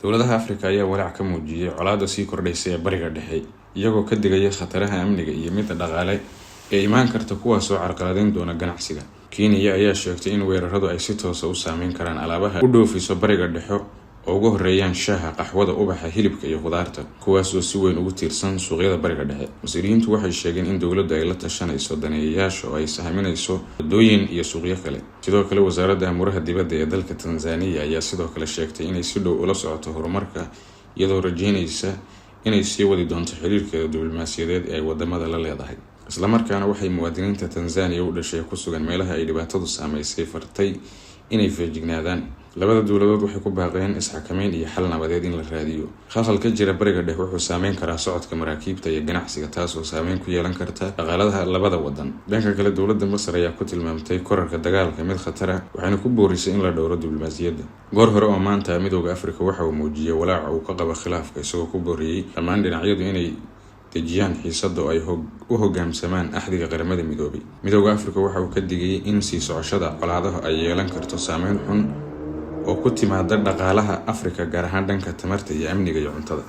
Dowladaha Afrika ayaa walaac ka muujiyay colaadda sii kordhaysa ee Bariga Dhexe, iyagoo ka digaya khataraha amniga iyo midda dhaqaale ee imaan karta, kuwaasoo carqaladeyn doona ganacsiga. Kenya ayaa sheegtay in weeraradu ay si toosa u saameyn karaan alaabaha u dhoofiso Bariga Dhexe, oo ugu horeeyaan shaaha, qaxwada, ubaxa, hilibka iyo khudaarta, kuwaas oo si weyn ugu tiirsan suuqyada Bariga Dhexe. Mas-uuliyiintu waxay sheegeen in dowladdu ay la tashanayso daneeyayaasha oo ay sahminayso wadooyin iyo suuqyo kale. Sidoo kale, wasaaradda amuuraha dibadda ee dalka Tanzania ayaa sidoo kale sheegtay inay si dhow ula socoto horumarka, iyadoo rajeynaysa inay sii wadi doonto xiriirkeeda diblomaasiyadeed ee ay wadamada la leedahay. Islamarkaana waxay muwaadiniinta Tanzania u dhashay ku sugan meelaha ay dhibaatadu saameysay fartay inay feejignaadaan. Labada dowladood waxay ku baaqeen isxakameyn iyo xal nabadeed in la raadiyo. Khalkhal ka jira Bariga Dhexe wuxuu saameyn karaa socodka maraakiibta iyo ganacsiga, taas oo saameyn ku yeelan karta dhaqaaladaha labada wadan. Dhanka kale, dowladda Masar ayaa ku tilmaamtay korarka dagaalka mid khatar ah, waxayna ku boorisay in la dhowro diblomaasiyadda. Goor hore oo maanta, Midowda Afrika waxa uu muujiyey walaaca uu ka qabo khilaafka, isagoo ku booriyey dhammaan dhinacyadu inay dejiyaan xiisadda oo ay u hogaamsamaan Axdiga Qaramada Midoobay. Midowda Afrika waxa uu ka digay in sii socoshada colaadaha ay yeelan karto saameyn xun oo ku timaada dhaqaalaha Afrika, gaar ahaan dhanka tamarta iyo amniga iyo cuntada.